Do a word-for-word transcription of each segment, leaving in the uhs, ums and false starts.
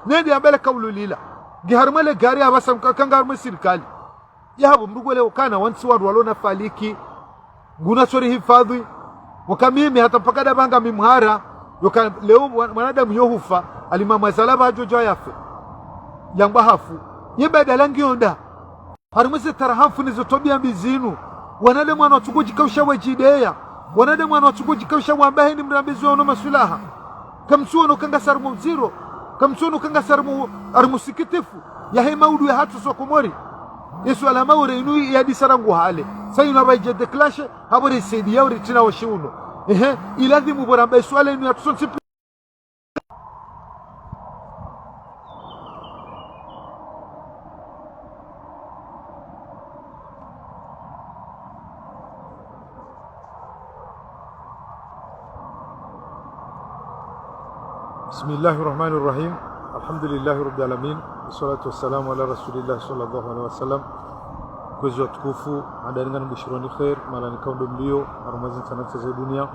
Nende yambe le kaulu lila. Nge harumwa le gari apvasa mka-, kanga harumwa sirikali. Yapvo mndru ngwelewo ukana wantsi wandru walo na faliki. Nguna sori hifadhwi. Waka mimi hata mpaka ndapvanga mimhara. Yoka leo mwa-, mwanadamu yohufa. Alimamu azala pvadjo djo yafe. Yangwa hafu. Ye badala ngiyo nda. Harumwa ze tarahafu ne zo twabiya mbi zinu. Wanadamu wanu watsuko djikausha wadjideya. Wanadamu wanu watsuko djikausha wamba heni mrambizi wa ono maswilaha. Kamtsuono kanga sari mu mdziro. Kamtsuono kanga sari mu, ari musikitifu. Yahe maudu yahatru swa Komori. Ye suala Maore inu yadisa rangu hale. Sa inu apvaidja déclencher, hapvo risaidiya uri tsina washi uno. Ehe, iladhimu pvo ramba ye suala inu yatru sontsi pi- بسم الله الرحمن الرحيم. الحمد لله رب العالمين. والصلاة والسلام على رسول الله صلى الله عليه وسلم. Kwezi watukufu, handani ngam bushironi khair, mahala nikao ndo mliyo, harumwa zi ntsana za dunia.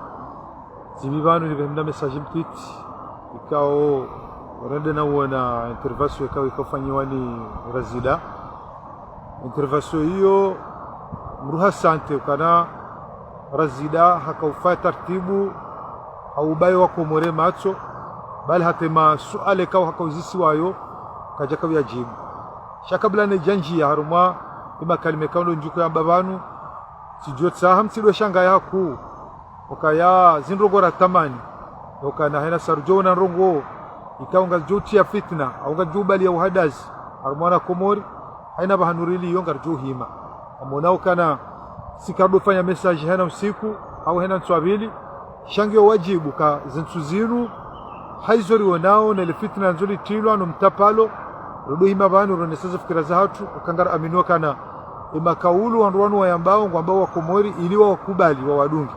Zimi pvanu nipve mna message mtiti, ikao, rende na uona intervention ikao, ikao fanyiwa ni Razida. Intervention iyo, mruha sante ukana Razida hakaufanya tartibu, haubaye wa Komori matso, bali hata ye masuala ikao hakauzisiwayo, kadjaka uyajibu. Sha kabla nedjandjiya harumwa, ye makalima ikao ndo ndjuko yamba pvanu, tsidjo tsaha mtsidwe shanga yaku. Ukaya zindrongo ratamani. Ukana haina sa rudjo ona ndrongo. Ikao ngazidjo utriya fitna, au ngazidjo ubaliya uhadazi. Harumwa wana Komori, haina pvahanu riliyo ngaridjo hima. Amona ukana, si karidofanya message haina usiku, au haina ntsu mbili. Sha ngiyo wajibu ka zintsu zinu, haizo rionao, nele fitna nzo litrilwa, no mtapalo, rudohima pvanu, ronesa ze fikira zahatru, uka ngaraminio ukana, ye makaulu wandru wanu wayambao, ngwambao wa Komori, ili wawakubali, wawadunge.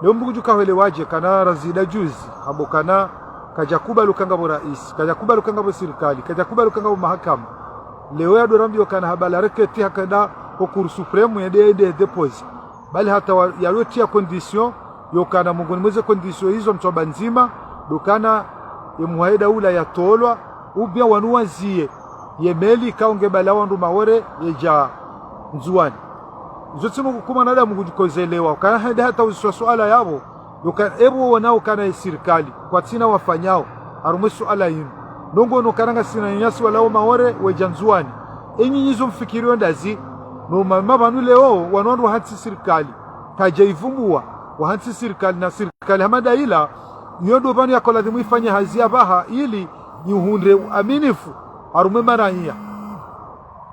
Leo mndru ngudjo kahwelewadje ukana Razida juzi, hamba ukana kadjakubali uka ngapvo rais, kadjakubali uka ngapvo sirikali, kadjakubali uka ngapvo mahakama. Leo yadorambiwa ukana hamba la requête hakenda ho Cour suprême yende, yende dépose. Bali hata wa, yalotriya condition, yokana mongoni mwa ze condition izo mtswaba ndzima, ndo ukana ye muhayida ula yatolwa, ubia wanu waziye, ye meli ikao ngebala wandru Maore yedja Ndzuwani. Izo tsinu kukuma nadamu kudjikozelewa, ukana hende hata uziswa suala yapvo, yoka-, epvo wona ukana ye sirikali, kwatsina wafanyao, harumwa ye suala yinu. Ndrongo inu ukana ngasina nyanyasi walawa Maore, wedja Ndzuwani. Enyi nyizo mfikiriyo ndazi, no ma-, mapvanu leo, wanu wandru wahantsi sirikali. Kadja ivumbuwa, wahantsi sirikali na sirikali hama nda ila, iyo ndo pvanu yako ladhimu ifanye hazi ya pvaha ili ihundre uaminifu, harumwa ye maraiya.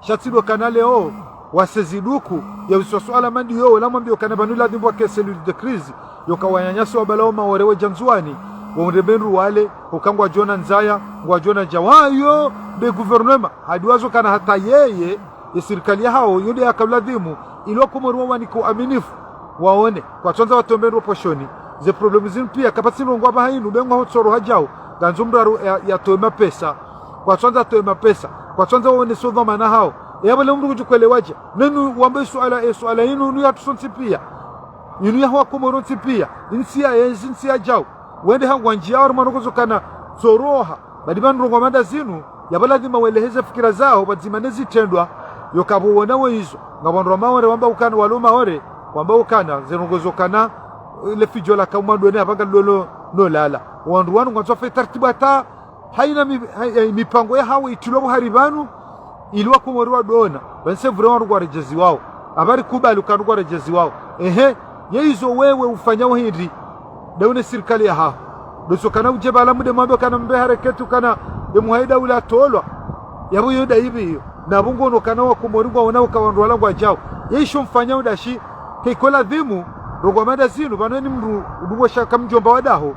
Sha tsi ndo ukana leo, wase ziduku, ya uziswa suala mandi yo, wala mwambiyo ukana pvanu ladhimu wake cellule de crise, yoka wananyasi wabalawa Maore wedja Ndzuwani, wahundre mbe ndru wale, uka ngwadjo ona ndzaya, ngwadjo ona djawayo, mbe gouvernement, hadi wazo ukana hata yeye, ye sirikali yahawo, yo nde yaka ladhimu, ili wa Komori wawanike uaminifu, waone, kwatsandza watowe mbe ndru poshoni, ze problème zinu pia, kapvatsi ndrongo apvaha inu, mbe ngwaho tsoro hadjao, ngandzo mndru aru ya, yatowe mapesa, kwatsandza atowe mapesa, kwatsandza waone so dhwamana hawo, yapvo le mndru ngudjo kwelewadje, nenu wamba ye suala, ye suala inu, inu yatru sontsi pia, inu yaho wa Komori wontsi pia, intsi ya yezi, intsi yadjao, wende hangwandjiya wari mwana kozo ukana tsoroha, badi pvanu ndrongo manda zinu, yapvo ladhima weleheze fikira zaho, pvadzima ne zitrendwa, yoka pvo wona wo izo, ngapvo wandru wa Maore wamba ukana, walo Maore, wamba ukana, ze ndrongo zo ukana, le fidjo la kauma done, apvanga lolo, no lala. Wandru wanu ngwandzo wafe tartibu hata, haina mi-, hai-, hai-, mipango yahawo itrilwa pvo hari pvanu, ili wa Komori wadona, pvanu se vure wandru ngwaredjeziwao, apvari kubali ukana ngwaredjeziwao. Ehe, ye izo wewe ufanyao hindri, nda une sirikali yahaho. Ndo so ukana udje pvala mude mwambe ukana mbe hareketi ukana ye muhayida ula atolwa. Yapvo yo nda ipvi iyo. Na pvo ngono ukana wa Komori ngwaona uka wandru wala ngwadjao. Ye isho mfanyao ndashi, ke iko ladhimu, ndrongo manda zinu, pvanu eni mndru, udungo sha ka mdjomba wa daho.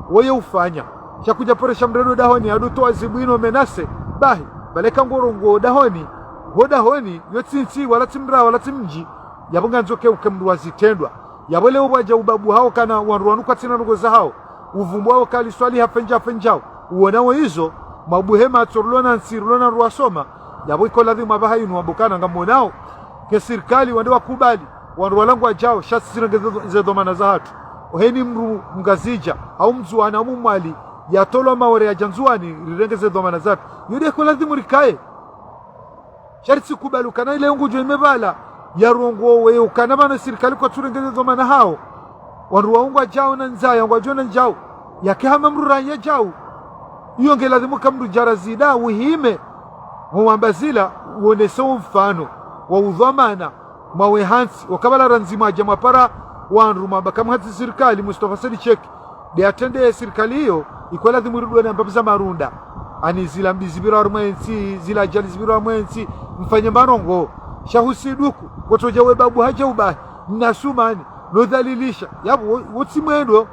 Woye ufanya. Sha kudja poresha mndru dahoni, adutowa zibu inu menace. Bahi, pvale ka ngorongoa dahoni. Ho dahoni, yo tsi ntsi, wala tsi mraa, wala tsi mdji. Yapvo ngandzo ke uke mndru wa zitrendwa. Yapvo leo pvwadja ubabu hawo ukana wandru wanu kwatsina ndrongo zahawo. Uvumbuwa ukali swali hafendja, hafendjao. Uona wo izo, mwabuhe matso rulo na ntsi, rulo na ndru wasoma. Yapvo iko ladhimu apvaha inu wamba ukana ngamonao. Ke sirikali, wande wakubali. Wandru wala ngwadjao, sha sisi renge ze, ze dhwamana zahatru. Oheni mndru Mngazidja, au Mndzuwani, au Mmwali, yatolwa Maore yadja Ndzuwani, rirenge ze dhwamana zatru. Yo nde ko ladhimu rikaye. Sha ritsi kubali ukana ile ngudjo ime pvala, yarongowe ukana pvanu sirikali kwatsu renge ze dhwamana hawo. Wandru wawo ngwadjao na ndzaya, ngwadjao na ndjau. Yake hama mdru raya djau. Iyo nge ladhimu ka mdru dja Razida, uhime. Wamba zila, wonese wo mfano wa udhwamana, mwawe hantsi, waka pvala randzi mwadja mwapara wandru mwamba kamwatsi sirikali, Mustafa Said Cheikh, nde yatrende ye sirikali iyo, iko ladhimu irudwe na mbapvi za marunda. Ani zila mbi zipvira harumwa entsi, zila ajali zipvira harumwa entsi, mfanye marongowo. Sha husiduku, kwatsodja we babu hadja ubahi, mna sumani, no dhalilisha. Yapvo, wo, wo tsi mwendo.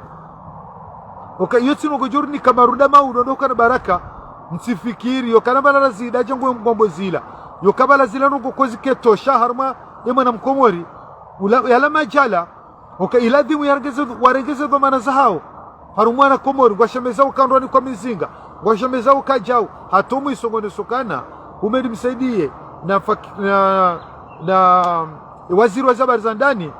Oka, iyo tsi nongo djori ni ka marunda mauno, no kana baraka, mtsifikiri, yo kana pvala Razida dja ngwe mgombo zila. Yo ka pvala zila nongo kozi ketosha, harumwa, ye mwana mkomori, ula, yala madjala, oka, iladhimu yarenge ze, warenge ze dhwamana zahawo. Harumwa wana Komori, ngwashemeza uka ndrwani kwa mizinga, ngwashemeza uka djau, hata umwiso ngonesokana, Houmed Msaidié, na fak-, na, na, waziri wa ze habari za ndani,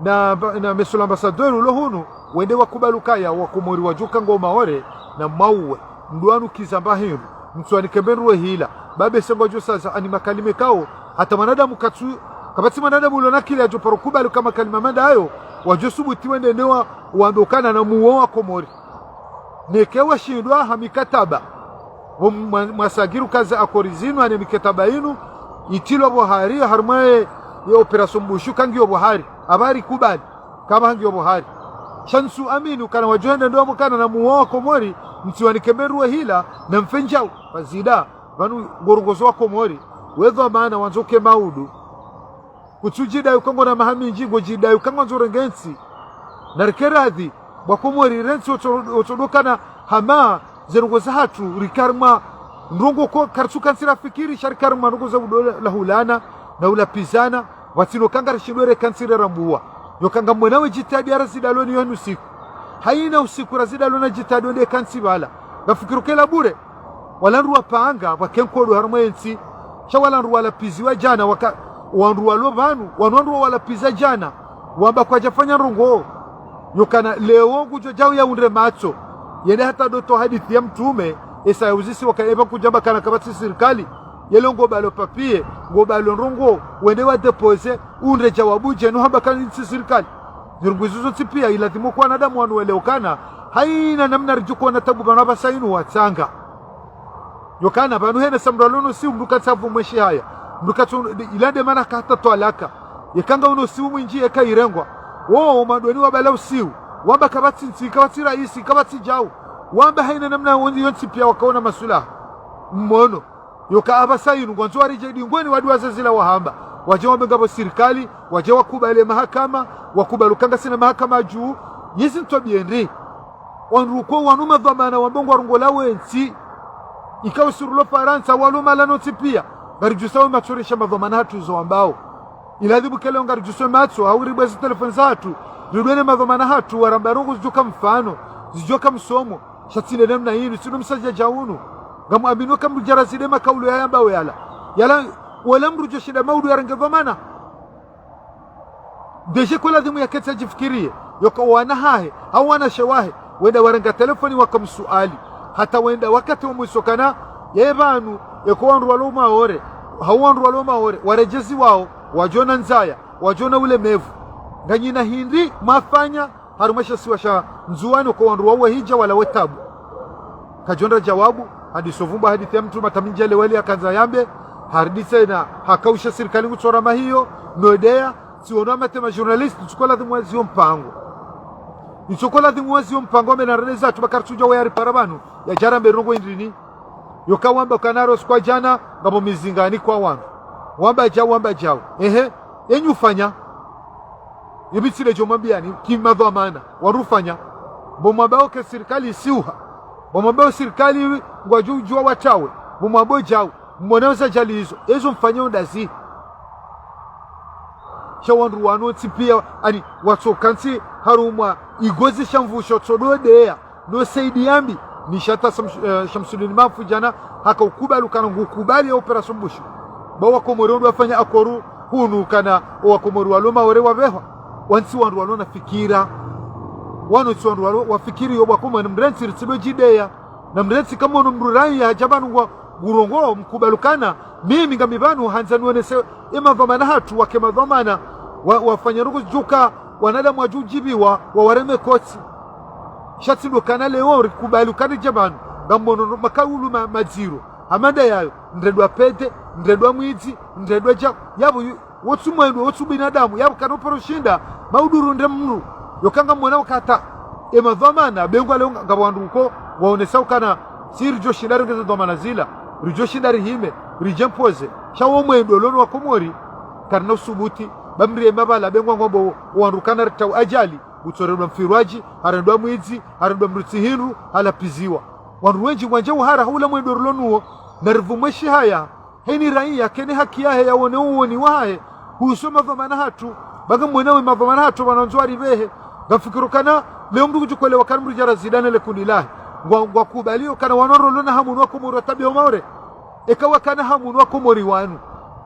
na, na monsieur l'ambassadeur ulo hunu, wende wakubali ukaya, Wakomori wadjuka ngo Maore, na mwauwe, mdru wanu kizamba hindru, mtsuwanike mbe ndru we hila, babe sengwa djo saza ani makalima kao, hata mwanadamu katsu, kapvatsi mwanadamu ulo na akili yadjo paro kubali uka makalima manda ayo, wadjo subuti wende ndewa, wambe ukana na muwo Wakomori. Neke washindwa ha mikataba. Wo mwa-, mwasagiru kaza akori zinu, ane mikataba inu, itilwa pvo hari, harumwa ye, ye opération Mbushu, kangiyo pvo hari. Habari kubali, kama hangiyo pvo hari. Sha ntsu amini, ukana wadjo henda ndo wamukana na muwa Wakomori, mtsiwanike mbe ndru we hila, na mfe ndjau, Razida, pvanu ngorongozo Wakomori, we dhwamana wandzo ke maudu. Kutsudjidai uka ngona maha mindji, ngodjidai uka ngwandzo renge ntsi. Na rike radhi, bo Wakomori rentsi otso-, otsodokana hama ze ndrongo zahatru, rike harumwa ndrongo ko, karitsuka ntsi rafikiri, sha rike harumwa ndrongo za udo la hulana, na ulapvizana, pvatsina uka ngarishindwe reka ntsi rarambuwa. Yo ka ngamwona we djitihadi ya Razida lo ni yo hanu siku. Haina usiku Razida lo na djitihadi wende ka ntsi pvala. Ngafikiri uka ila bure. Wala ndru wapanga, pvwake nkodo harumwa entsi. Sha wala ndru walapviziwa djana, waka, wandru walo pvanu, wanu wandru wawalapviza djana. Wamba kwadjafanya ndrongo. Yo kana leo ngudjo djau ya undre matso. Yende hata ndo to hadisi ya mtrume, esa ya uzisi waka epva kudjamba kana kapvatsi sirikali. Yelo ngo balo papier, ngo balo ndrongo, wende wa déposer, undre djawabu djenu hamba kana ntsi sirikali. Zirungu izo zontsi pia, iladhimu kwa wanadamu wanu welewe ukana, haina namna ridjo kuona tabu pvanu apvasa inu watsanga. Yo kana pvanu hena sa mdru alo no usiu mdru katsavu mweshi haya. Mdru katsu, ila nde mana kahata twalaka. Yeka nga uno usiu mwindji yeka irengwa. Wo, madweni wabala usiu. Wamba kapvatsi ntsi, kapvatsi raisi, kapvatsi djau. Wamba haina namna wonzi yontsi pia wakaona maswilaha. Mmono. Yo ka apvasa inu, ngwandzo waridje dingoni waduwaze zila wahamba. Wadje wambe ngapvo sirikali, wadje wakubali mahakama, wakubali uka ngasina mahakama dju. Yezi ntwabiya ndri. Wandru ko wanu madhwamana wambe ngwarongola wentsi. Ika usiru lo Farantsa, walo mahala nontsi pia. Ngaridjusa we matso risha madhwamana hatru zo wambao. Iladhimu kele ngaridjusa we matso, hau ribwe zi telefoni zahatru. Ridwene madhwamana hatru, waramba ndrongo zidjoka mfano, zidjoka msomo. Sha tsi nde namna inu, tsi no msadjadja unu. Ngamu amini uka mdru dja Razida makaulu yayambao yala. Yala, wala mdru djo shinda maudu yarenge dhwamana. Ndedje ko ladhimu yaketsi adjifikiriye, yo ka wana hahe, hau wanashe wahe, wenda warenga telefoni waka msuali. Hata wenda wakati wa mwiso kana, ye pvanu, eko wandru walo Maore, hau wandru walo Maore, waredjezi wao, wadjo na ndzaya, wadjo na ulemevu. Nganyina hindri mwafanya, harumwa she isiwa sha Ndzuwani oko wandru wawo wahidja wala we tabu. Kadjondra djawabu, hadiso vumba hadisi ya mtrume hata mindji yale wali yakandza yambe, haridise na hakausha sirikali ngutsora mahiyo, no deya, tsiono amatema journaliste, itsuko ladhimu waziyo mpango. Itsuko ladhimu waziyo mpango, ame na rene zatru ba karitsudja wayaripara pvanu, yadjarambe ndrongo indrini. Yo ka wamba kanaro sikwa djana, ngapvo mizingani kwa wandru. Wamba djau, wamba djau. Ehe, enyu fanya. Ibi tsi le djo mwambiyani, ki madhwamana, warufanya. Bo mwambao ke sirikali isiuha. Bo mwambao sirikali ngwadjo udjuwa watawe. Bo mwambao djau, mwone uza djali izo. Ezo mfanya undazi. Sha wandru wanu wontsi pia, ani, watsoka ntsi harumwa, igozi sha mvusho tsodo deya. No Saidi yambi, ni shata Sam-, eh, Shamsudini Mafu djana, haka ukubali ukana ngukubali ya opération Mbushu. Ba Wakomori wandru wafanya akoru, hunu kana Wakomori walo Maore wapvehwa. Wantsi wandru walo na fikira. Wanu ntsi wandru walo wafikiri yo Wakomori mrentsi ritsido djideya. Na mrentsi kamwono mdru rayi ya hadja pvanu ngwa ngurongoa mkubali ukana, mimi ngami pvanu handza nionese emadhwamana hatru wake madhwamana, wa, wafanya ndrongoo zidjo uka wanadamu wadjo udjibiwa, wawareme kotsi. Sha tsi ndo ukana leo rikubali ukana ridja pvanu, ngamwono makaulu ma, madziro. Hama nda yayo, nrendwa pede, nrendwa mwidzi, nrendwa dja, yapvo yu, wotsu mwendo, wotsu binadamu, yapvo kana uparo shinda, mauduru nde mdru. Yoka ngamwona ukata, emadhwamana, bengwa leo nga, ngapvo wandru uko, waonesa ukana, si ridjo shinda rengeze dhwamana zila, ridjo shinda rihime, ridje mpoze, sha wo mwendo, lono wa Komori, karina usubuti, ba mri emapvala, bengwa ngwambo, wandru ukana ritsau ajali, utsorendwa mfirwadji, harendwa mwidzi, harendwa mdru tsi hindru, halapiziwa. Wandru wendji ngwandje uhara ha ula mwendo rilo nuwo, na ripvumwe shihaya, heni rayi yakene haki yahe yaone uwoni wahahe, huhusu madhwamana hatru, ba ngamwona we madhwamana hatru pvanu wandzo waripvehe. Ngamfikiri ukana, leo mdru kudjukwelewa kana mdru djara zidane le kundi lahe. Ngwa, ngwakubali ukana wanu rolo na hamu ni wa Komori watabiha Maore. Eka wakana hamu ni wa Komori wanu.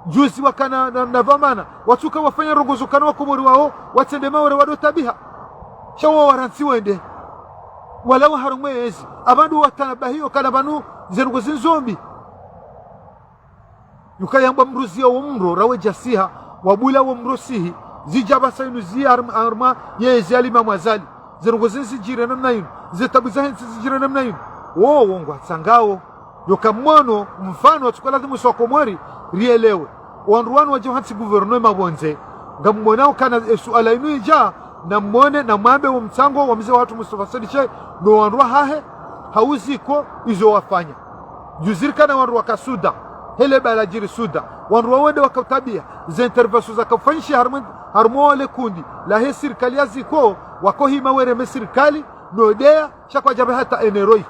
Juzi wakana na, na dhwamana, watsuka wafanya ndrongoo zo ukana wa Komori wao, watsende Maore wado tabiha. Sha wo warantsi wende. Wala wa harumwa ezi. Apvandru watanabahi ukana pvanu ze ndrongoo zi ndzo mbi. Yuka yambwa mdru ziya wo mdro, rawe djasiha, wabula wo mdro sihi, zidja pvasa inu ziya harm-, harumwa ye ezi ya Imam Azali. Ze ndrongoo zinu zidjiri namna inu, ze tabu zahe ntsi zidjiri namna inu. Wo, wo ngwatsangao. Yoka mwono, mfano, watsuka ladhimu si wa Komori, rielewe. Wandru wanu wadja hantsi gouvernement mapvondze. Ngamwona ukana, e, suala inu idja, na mwone, na mwambe wo mtsango wa mze wahatru Mustafa Said Sheikh, no wandru wahahe, ha uziko, izo wafanya. Juzi rikana wandru waka Sudan, hele bala djiri Sudan. Wandru wawende waka utabiha, ze interventions zaka ufanyishiha harumwa, harumwa le kundi, lahe sirikali ya ziko, wako hima wareme sirikali, no deya, sha kwadjapve hata eneroi.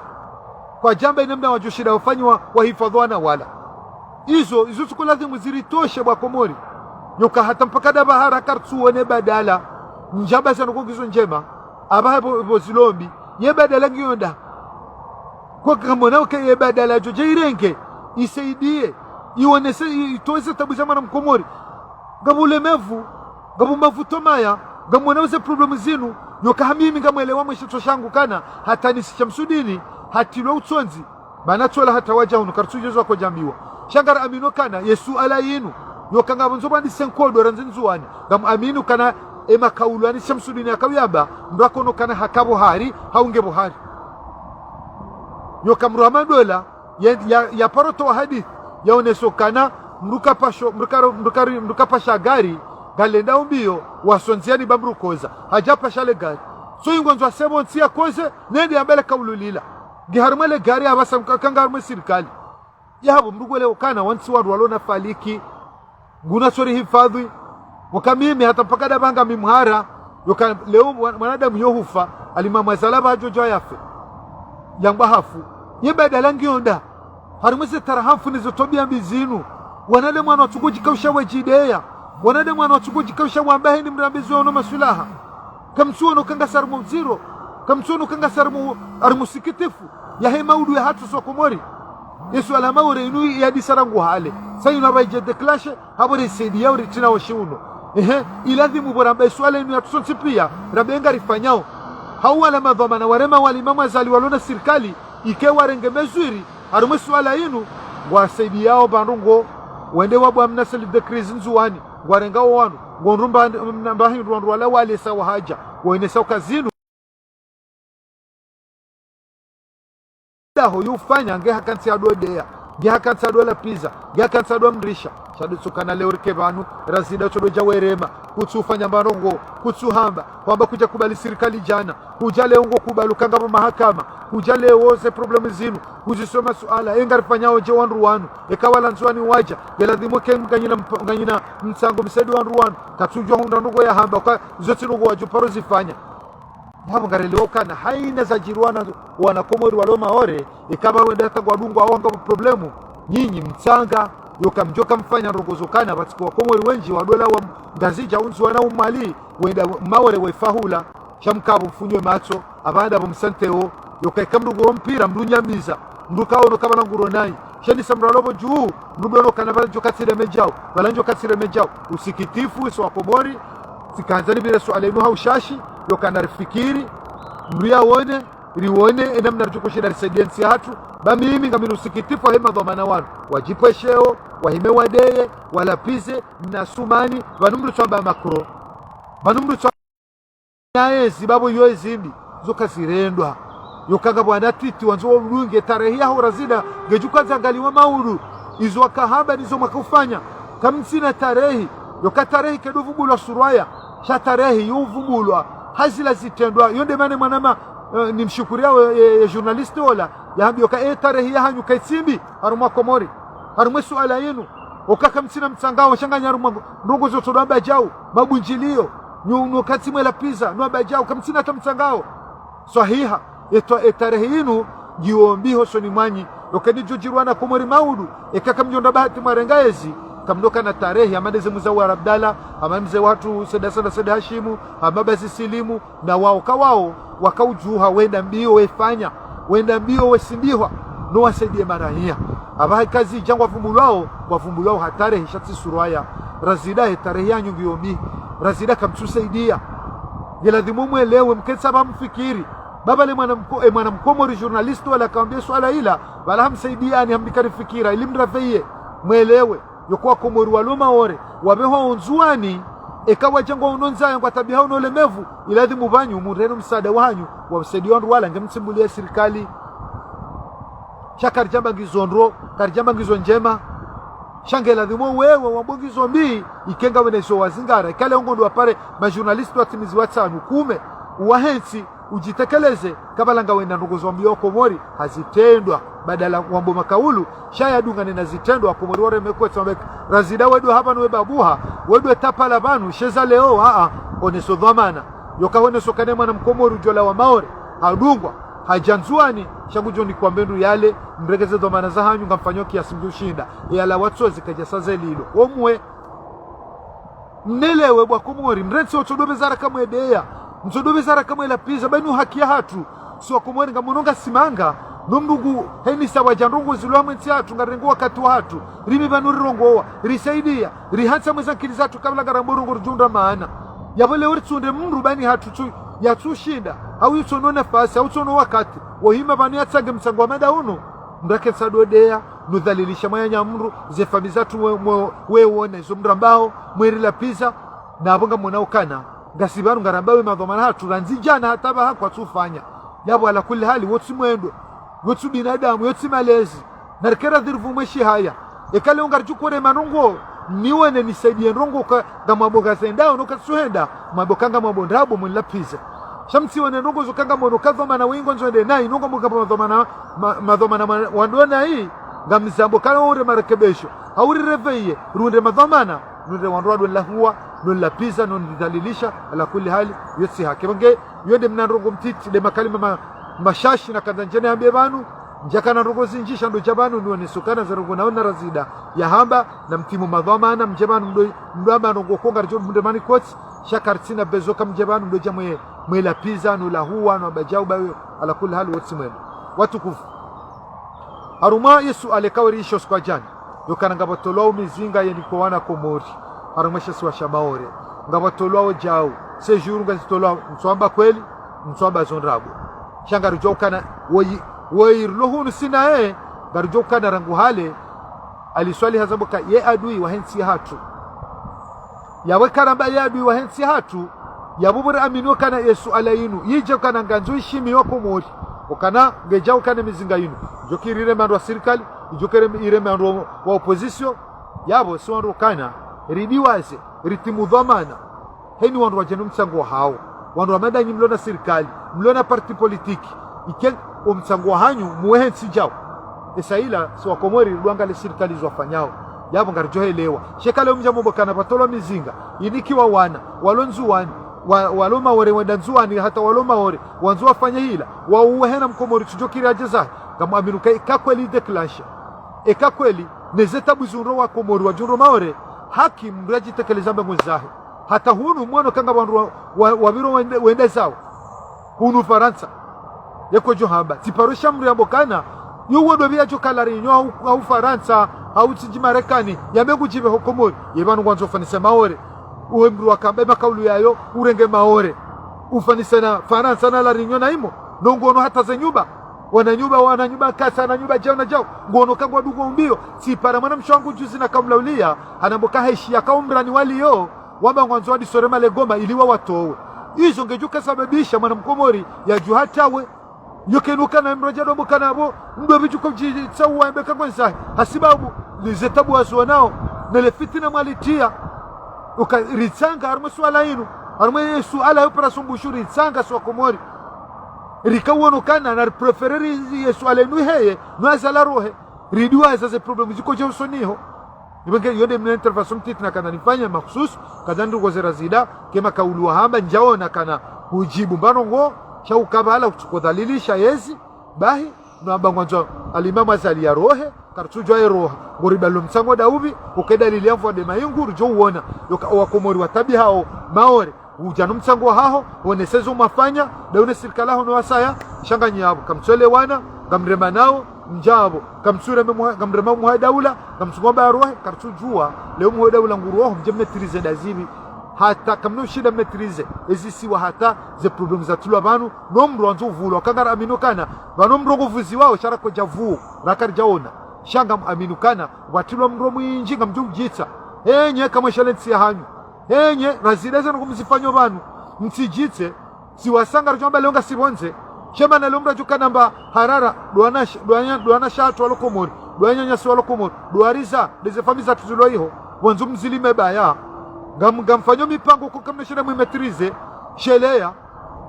Kwadjamba ine mna wadjo shinda wafanyiwa wahifadhwi wana wala. Izo, izo tsuka ladhimu ziritoshe bwa Komori. Yoka hata mpaka nda pvahara kartsuone badala. Ndjamba zanu ko ngizo ndjema. Apvaha pvo, pvo zilo mbi. Ye badala ngiyo nda. Kwa kamwona uke ye badala djo dje irenge. Isaidie. Ionese, i-, itowe ze tabu za mwana Mkomori. Ngapvo ulemevu, ngapvo mavuto maya, ngamwona uze problemu zinu, yoka ha mimi ngamwelewa mwe shitso shangu kana, hata ni si Shamsudini, hatilwa utsondzi, mana tsola hata wadja hunu, kartsudjezwa ko djambiwa. Sha ngara amino kana, ye suala yinu, yoka ngapvo ndzo pvandise nkodo randzi Ndzuwani, ngamu amino kana, e makaulu ani Shamsudini yakauyamba, ndo akono kana hakapvo hari, hau ngepvo hari. Yoka mdru hama ndola, ya, ya, ya paro towa hadisi, yaoneso kana, mdru kapasho, mdru karo, mdru kari, mdru kapasha gari, ngalendao mbiyo, waso ndziani ba mdru koza. Hadja pasha le gari. So ingo ndzo asebo ntsi ya koze, nende yambe le kaulu lila. Nge harumwa le gari, apvasa mka-, kanga harumwa sirikali. Yapvo mdru ngwelewo kana, wantsi wandru walo na faliki, nguna sori hifadhwi. Waka mimi hata mpaka nda pvanga mimhara. Yoka leo mwa-, mwanadamu yo hufa, alimamwa zala pvadjo djo yafe. Yangwa hafu. Ye badala ngiyo nda. Harumwa ze tarahafu nizo tobia mbi zinu. Wanadamu wanu watsuko djikausha wadjideya. Wanadamu wanu watsuko djikausha wamba heni mrambizi wa ono maswilaha. Kamtsuono kanga sari mu uziro. Kamtsuono kanga sari mu, ari musikitifu. Yahe maudu yahatru si wa Komori. Ye suala Maore inu yadisa rangu hale. Sa inu apva idje déclencher, hapvo risaidiya uri tsina washi uno. Ehe, iladhimu pvo ramba ye suala inu yatru sontsi piya, rambe ngarifanyao. Hau wala madhwamana warema wali Imam Azali walo na sirikali, ike warenge mesures, harumwa ye suala inu, ngwasaidiyao pvandru ngo, wende wabwa menace de crise Ndzuwani, ngwarengao wanu, ngondru mba, mba hindru wandru wala walesa wahadja, waenesa uka zinu. Daho yufanya nge hakantsi ya dodeya, nge hakantsi ya dola pizza, nge hakantsi ya do mrisha. Sha ndo tsukana leo rike pvanu, razida tsodo dja werema, kutsufanya marongo, kutsuhamba, hwamba kudja kubali sirikali djana, kudja leo ngo kubali uka ngapvo mahakama, kudja leo ze problemu zinu, kuzisoma suala, e ngarifanyao dje wandru wanu, eka wala Ndzuwani wadja, nge ladhimu ke nganyina mp-, nganyina mtsango msaidiye wandru wanu, katsudjuwa hundra ndrongo ya hamba, uka zo tsi ndrongo wadjo paro zifanya. Yapvo ngarelewa ukana haina zadjiri wana, wana Komori walo Maore, eka pvwende hata ngwadungwa wao ngapvo problemu, nyinyi mtsanga, yoka mdjoka mfanya ndrongo zo ukana, pvatsiko wa Komori wendji, wadola wa Ngazidja, Undzuwani, Mwali, wenda Maore wefahula, sha mkapvo mfunywe matso, apvanda pvo msanteo, yoka eka mdru nguro mpira, mdru nyamiza, mdru kaono kapvana nguro nayi. Sha ni sa mdru alo pvo dju, mdru dono kana pvala djoka tsireme djau, pvala djoka tsireme djau. Usikitifu, isi wa Komori, tsikandza nipvire suala inu ha ushashi, yoka narifikiri, mdru yaone, riwone enamna ridjo koshinda risaidie ntsi yahatru. Ba mimi ngamina usikitifu wahe madhwamana wanu, wadjipvesheo, wahime wadeye, walapvize, mna Sumani, pvanu mdru tsamba Macron, pvanu mdru tsamba naye zibabo yo ezimbi, zo kazirendwa. Yoka nga bwana Titi wandzo wamdunge tarehi yaho Razida, ngedjo kandza ngaliwa maudu, izo wakahamba nizo mwakaufanya. Kamtsina tarehi, yoka tarehi kedo vumbulwa surwaya, sha tarehi yo uvumbulwa ha zila zitrendwa. Yo nde mana mwanama, eh, nimshukuriao, eh, eh, journaliste ola, yahambi yoka, eh, tarehi yahanyu kaitsimbi harumwa Komori, harumwa suala yinu. Oka kamtsina mtsangao, sha nganyi harumwa ndrongoo zo tsodo amba djau, mabundjilio, nyu, nyu katsi mwelapviza, nyu amba djau, kamtsina hata mtsangao. Swahiha, etwa, etarehi yinu ngiyo mbi hosoni mwanyu. Yoka nidjo djirwa na Komori maudu, eka kamdjo ndra bahati mwarenga ezi, kamdjoka na tarehi, hama ndeze mzee wa Abdallah, hama mze wahatru Said Hassan na Said Hashimu, hama Bazi Silimu, na wao ka wao, wakaudjuha wenda mbio wefanya, wenda mbio wesimbihwa, no wasaidie maraya. Apvaha ikazi djangwa vumbulwao, wavumbulwao ha tarehi sha tsi surwaya. Razida, etarehi yanyu ngiyo mbi. Razida kamtsusaidia. Ngeladhimu mwelewe, mketsa ba mfikiri. Baba le mwana mko-, e mwana mkomori journaliste wala kawambia suala ila, wala hamsaidiani, hambikani fikira, ili mrapveye, mwelewe. Yoka wakomori walo Maore, wapvehwa Ndzuani, eka wadjangwa uno ndzaya ngwatabiha uno ulemevu, iladhimu pvanyu mureno msaada wahanyu, wasaidie wandru wala, ngemtsimbulie sirikali. Sha karidjamba ngizo ndro, karidjamba ngizo ndjema. Sha ngeladhimu wewe wambo ngizo mbi, ike ngawe na izo wazingara, ikale ongo ndo wapare majournaliste watimizi watsanu, kume, uwahentsi, udjitekeleze, kabla ngawe na ndrongoo zo wambia wakomori, ha zitrendwa, badala wambo makaulu, sha yadungane na zitrendwa, wakomori wareme kwetsa wambe, Razida wedo hapvanu we babuha, wedo tapala pvanu, sheza leo, aa, oneso dhwamana. Yoka oneso kane mwana mkomori udjola wa Maore, hadungwa, hadja Ndzuani, sha ngudjo nikwa mbendru yale, mregeze dhwamana zahanyu, ngamfanyo kiasi mdjoshinda, yala watsozi kadja saze lilo. Omwe, mnelewe bwa Komori, mrentsi otsodo pveza raka mwedeya, mtsodo pveza raka mwelapviza, banu haki yahatru. Si wakomori ngamono ngasimanga, no mdru ngu heni sawa dja ndrongoo zilo hamwe ntsi yahatru, ngarengo wakati wahatru, rimi pvanu rirongowa, risaidia, rihantsa mweza nkili zahatru kabla ngarambo ndrongoo ridjo undra maana. Yapvo leo ritsunde mdru bani hatru tsu, yatsushinda, hau yutsono nafasi, hau tsono wakati, wohima pvanu yatsange mtsango wa mada unu, mdru akentsa dodeya, nudhalilisha mwananya mdru, ze famiyi zahatru mwe, mwe, wewone, zo mrambao, mwerilapviza, na apvo ngamwona ukana, ngasi pvanu ngaramba we madhwamana hatru, randzi djana hata pvaha kwatsufanya. Yapvo ala kulli hali, wotsi mwendo, wotsi binadamu, yotsi malezi, narikera dhirivu mweshi haya. Eka leo ngaridjo kore manongo, niwone nisaidie ndrongoo ka, ngamwambo ngazendao, no katsuhenda, mwambo ka ngamwambo ndrabo mwenilapvize. Sha mtsiwone ndrongoo zo ka ngamwono ka dhwamana wengo nzwende nayi, no ngambo ngamba madhwamana, ma-, madhwamana ma-, wando nayi, ngamzambo kala ure marekebesho. Hauri reveye, runde madhwamana, nunde wandru wado nilahuwa, nonilapviza, nonidhalilisha, ala kulli hali, yotsi haki. Pvange, yo nde mna ndrongoo mtiti, nde makalima ma-, mashashi nakandza ndjene yambe pvanu, ndjakana ndrongoo zindji sha ndo dja pvanu, nioneso kana ze ndrongoo naona Razida yahamba, na mtimu madhwamana, mdje pvanu mdo, mdo amba ndrongoo ko ngaridjo mdemani kotsi, sha karitsina bezo ka mdje pvanu mdo dja mwe, mwelapviza, nolahuwa, no amba djau bawe, ala kulli hali wotsi mwema. Watukufu. Harumwa ye suala kawe risho siku ya djana, yokana ngapvatolwao mizinga yeniko wana Komori, harumwa she isiwa sha Maore. Ngapvatolwao djau, séjour ngazitolwao, mtsuamba kweli, mtsuamba zo ndrabo. Sha ngaridjo ukana, woyi, woyi rilo hunu sinaye, ngaridjo ukana rangu hale, Ali Swalihi hazambo ka ye adui wahe ntsi yahatru. Yawe karamba ye adui wahe ntsi yahatru, yapvo bure amini ukana ye suala yinu, yidje ukana ngandzo ishimiwa Komori. Ukana ngedja ukana mizinga yinu, idjo kiri ireme wandru wa sirikali, idjo kiri ireme wandru wa opposition, yapvo si wandru ukana, ridiwaze, ritimu dhwamana. Heni wandru wadje no mtsango wahao. Wandru wa madanyi mlo na sirikali, mlo na parti politique. Ike o mtsango wahanyu, muwehe ntsi djao. Esa ila, si wakomori, ridwangalie sirikali zo wafanyao. Yapvo ngaridjo helewa. Sha eka leo mdja mwambo kana pvatolwa mizinga, inikiwa wana, walo Ndzuwani, wa, walo Maore wenda Ndzuwani, hata walo Maore, wandzo wafanye hila, wauwe hena mkomori tsudjo kiri adje zahe, ngamwamini uka ika kweli déclenché. Eka kweli, neze tabu zihundro wakomori wadjihundro Maore, haki mndru yadjitekeleza mbango zahe. Hata hunu mwono ka nga wandru wa, wa, wapviro wende, wende zao. Hunu Farantsa. Yeko djo hamba. Tsiparo sha mndru yambo kana, yo wodo pvia djo kala rinyo hau, hau Farantsa, hau tsidji Marekani, yambe ngudjipve ho Komori. Ye pvanu ngwandzo ufanise Maore. Uwe mndru wakamba makaulu yayo, urenge Maore. Ufanise na Farantsa na La Réunion na imo. No ngoono hata ze nyumba. Wana nyumba, wana nyumba kasa, wana nyumba djao na djao. Ngoono ka ngwadungao mbio. Tsipara mwana mshe wangu juzi nakamlaulia. Hanambia ka heshiya ka umrani waliyo. Wamba ngwandzo wadisore male ngoma ili wawatowe. Izo ngedjo kasababisha mwana mkomori yadjuha tawe. Yo kenu kana mradja dombo kana bo. Ndo bidjuko djitsa uwa mbeka ngwenza. Hasibabu. Lize tabu wazo nao. Nele fitina mwalitia. Uka ritsanga harumwa suala inu. Harumwa ye suala ya opération Bushu ritsanga swa Komori. Rika uono kana na ripréféré ri ye suala inu heye, no azala rohe. Riduwa eza ze problème ziko dja usoni ho. Ibenge yo nde mna intervention mtiti nakana nifanya makhsusu, kana ndrongoo ze Razida, kema kaulu wahamba, ndjaona kana hujibu mbano ngo, sha ukabala kutsuko dhalilisha yezi, bahi, no amba ngwandzo, alimamu Azali ya rohe, karitsudjuwa ye roha. Ngoribalo mtsango daubi, uke dalili ya mvua de mayingu, rudjo uona. Yoka owa Komori watabihao, Maore. Udja no mtsango haho, wonese zo mwafanya, daune sirikali haho no wasaya, sha nganyi abo. Kamtsuelewana, ngamrema nao, ndjabo. Kamtsureme muha-, ngamrema muha daula, ngamtsungomba ya rohe, karitsudjuwa. Leo muha daula nguroho, mdje maîtriser dazibi. Hata, kamno shinda maîtriser, ezisiwa hata, ze problème zatulwa pvanu, no mndru wandzo uvulwa, kangara aminu kana, pvanu mrongo vuziwao, sha rako djavuo, raka ridjaona. Sha ngam aminu kana, watilwa mndru mwindji ngamdjo udjitsa. Henye kamwe shale ntsi ya hanyu. Henye, Razida zanu kumzifanyo pvanu. Mtsidjitse, siwasanga ridjo amba leo ngasi pvondze. Shema na leo mradjo kana amba harara, duwana sh-, duwanya, duwana sha hatru walo Komori, duwanya nyasi walo Komori, duwariza, deze fami zatru zilo iho, wandzo mzilime baya. Ngam-, ngamfanyo mipango ko kamne shale mwi maîtriser, sheleya.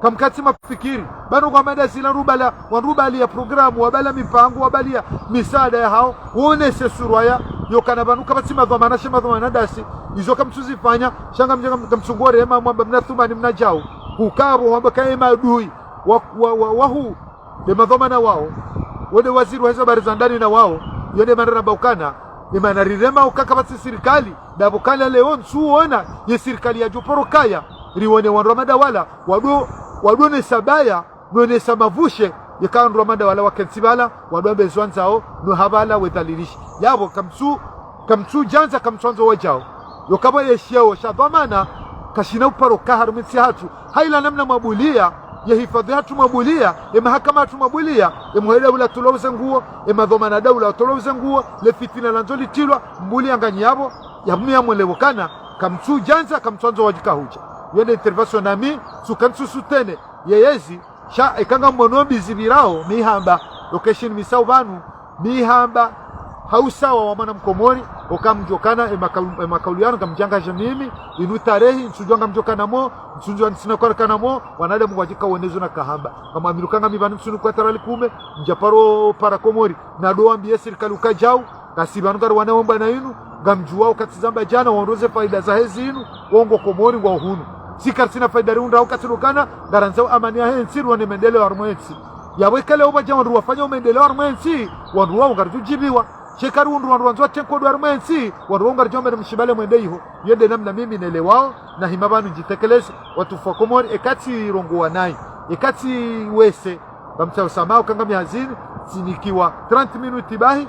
Kamkatsi mafikiri. Pvanu kwa mada zila rubala, wandru wabaliya programu, wabaliya mipango, wabaliya misaada ya hao. Wonese surwa ya, yokana pvanu kapvatsi madhwamana, she madhwamana dasi. Izo kamtsuzifanya, sha ngamdje kam-, kamtsungorema, mwamba mna thumani mna djau. Hukapvo, wamba kaye madui, wa, wa, wa, wahu, de madhwamana wao. Wode waziri wa hizo habari za ndani na wao, yode mana ramba ukana, imana rirema uka kapvatsi sirikali, dabo kala leo ntsuona, ye sirikali ya djoporo kaya, riwone wandru wa madawala, wado, wado nesa baya, no nesa mavushe, yeka wandru wa madawala wakentsi pvala, wado ambe zo wandzao, no hapvala wedhalilishi. Yabo, kamtsu, kamtsudjandza, kamtsuandzo wadjao. Yokapvo ye sheo, sha dhwamana, kashina uparo ka harumwa entsi hatru. Haila namna mwabuliya, ye hifadhi hatru mwabuliya, ye mahakama hatru mwabuliya, ye muha daula tolwa uze nguo, ye madhwamana daula tolwa uze nguo, le fitina landzo litilwa, mbuliya nganyi yabo, ya mnu ya mwelewo kana, kamtsudjandza, kamtsuandzo wadjika hudja. Yende intervention nami, tsuka ntsu soutenir, ye yezi, sha, eka ngamwono mbi zipvirao, mi hamba, location misao pvanu, mi hamba, ha usawa wa mwana mkomori, oka mdjokana, e makaulu, e makaulu yanu, ngamdjangadja mimi, inu tarehi, ntsudjua ngamdjokana mo, ntsudjua ntsina kwa kana mo, wanadamu wadjika wonezo nakahamba. Ngamwaminu ka ngami pvanu ntsunu kwa tarali kume, ndjaparo para Komori, nado wambiye sirikali uka djau, ngasi pvanu ngari wana wemba na inu, ngamdjuwa uka tsi zamba djana, wandru ze faida za hezi inu, wongo Komori ngwa hunu. Si karitsina faida riundrao uka tsi lokana, ngarandzao amani ya hentsi, riwone mendeleo harumwa entsi. Yabo eka leo pvwadja wandru wafanya umendeleo harumwa entsi, wandru wao ngaridjo djibiwa. Sha eka riundru wandru wandzo watsenkwe ndo harumwa entsi, wandru wao ngaridjo amba ne mshibale mwende iho. Yende namna mimi nelewao, na hima pvanu ndjitekeleze, watukufu wa Komori, eka tsi rongowa nayi, eka tsi wese, ngamtsaho samaha, uka ngami hazini, tsinikiwa trente minutes bahi,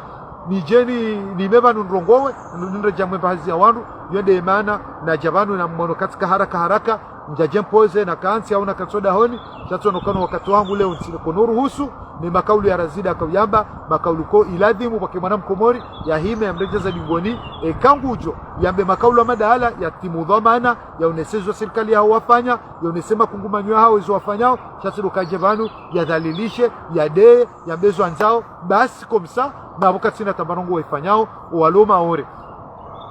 nidjeni, nime pvanu nrongowe, nindredjee mwe mba hazi ya wandru, yende mana, nadja pvanu namwono katsika haraka haraka, ndjadje mpoze, nakantsi, au nakantsi dahoni, sha tsono kano wakati wangu leo ntsina kono ruhusu, ne makaulu ya Razida kauyamba, makaulu ko iladhimu, pvwake mwana mkomori, yahime, yamredjeza dingoni, eka ngudjo, yambe makaulu ya madahala, yatimu dhwamana, yaonese zo sirikali yahao wafanya, yaonese makungumanyo yahao izo wafanyao, sha tsi ndo kadje pvanu, yadhalilishe, yadeye, yambe zo wandzao, basi comme ça, na pvo katsina tamba ndrongo waifanyao, owalo Maore.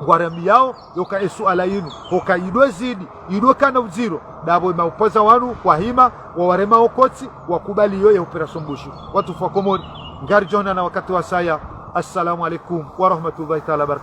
Ngwarambiyao, yoka esuala inu, hoka idwe zidi, idwe kana udziro, dabo emaopoza wanu, wahima, wawarema okotsi, wakubali yo ye opération Bushu. Watukufu wa Komori, ngaridjo onana wakati wasaya. Assalamu alaikum wa rahmatullahi taala wa barakatuh.